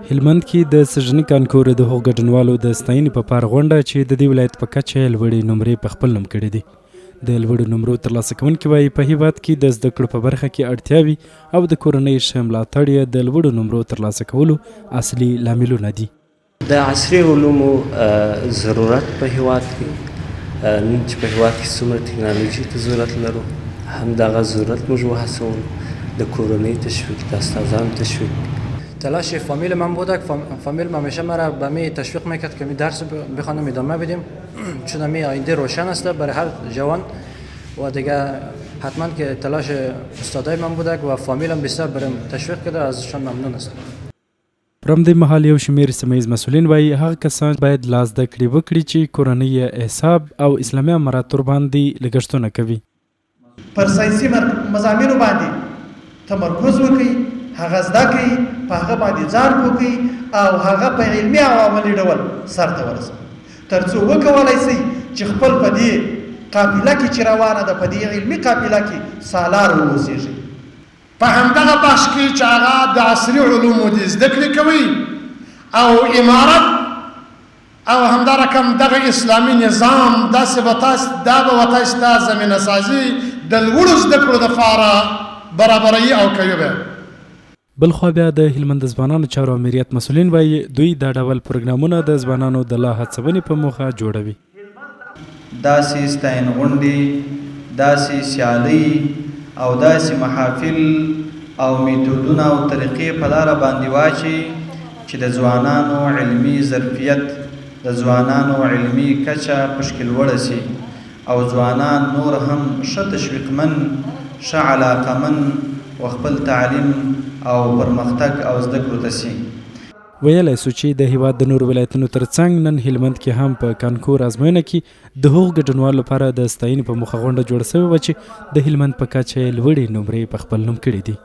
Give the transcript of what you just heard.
هلمند کې د سږني کانکور د هغو ګډونوالو د ستاینې په پار غونډه چې د دې ولایت په کچه یې لوړې نمرې په خپل نوم کړې دي. د لوړو نمرو ترلاسه کوونکي وایي په هیواد کې د زده کړو په برخه کې اړتیاوې او د کورنۍ ښه ملاتړ یې د لوړو نمرو ترلاسه کولو اصلي لاملونه دي. د عصري علومو ضرورت په هیواد کې، نن چې په هیواد کې څومره ټکنالوژي ته ضرورت لرو، همدغه ضرورت موږ وهڅولو، د کورنۍ تشویق، د استادانو تشویق. تلاش فامیل من بوده، فامیل همیشه مرا به می تشویق میکرد که می درس بخوانم، ادامه بدیم، چون می آینده روشن است برای هر جوان. و دیگه حتما که تلاش استادای من بوده و فامیلم بسیار برام تشویق کرده، ازشان ممنون هستم. پر همدې مهال یو شمېر سیمه ییز مسؤلین وايي، هغه کسان باید لا زده کړې وکړي چې کورنۍ یې حساب او اسلامي امارت ورباندې لګښتونه کوي. پر ساینسي مضامینو باندې تمرکز وکړئ، هغه زده کړئ، په هغه باندې ځان پوه کړئ او هغه په علمي او عملي ډول سرته ورسوئ، ترڅو وکولای شئ چې خپل په دې قافله کې چې روانه ده، په دې علمي قافله کې سالار واوسېږئ. په همدغه بخش کې چې هغه د عصري علومو دي زده کړې کوي او امارت او همدا رقم دغه اسلامي نظام داسې به تاسو دا به تاسو ته زمینه سازي د لوړو زده کړو دپاره برابروي او کوي به. بلخوا بیا د هلمند د ځوانانو چارو امریت مسؤلین وایي، دوی دا ډول پروګرامونه د ځوانانو د لا هڅونې په موخه جوړوي. داسې ستاینغونډې، داسې سیالۍ او داسې محافل او میتودونه او طریقې په لاره باندې واچوي چې د ځوانانو علمي ظرفیت، د ځوانانو علمي کچه پشکې لوړه سي او ځوانان نور هم ښه تشویقمن، ښه علاقمن و خپل تعلیم او پرمختګ او زده کړو ته سي. ویلای سو چې د هیواد د نورو ولایتونو ترڅنګ نن هلمند کې هم په کانکور ازموینه کې د هغو ګډونوالو لپاره د ستاینې په موخه غونډه جوړه شوې وه چې د هلمند په کچه یې لوړې نمرې په خپل نوم کړې دي.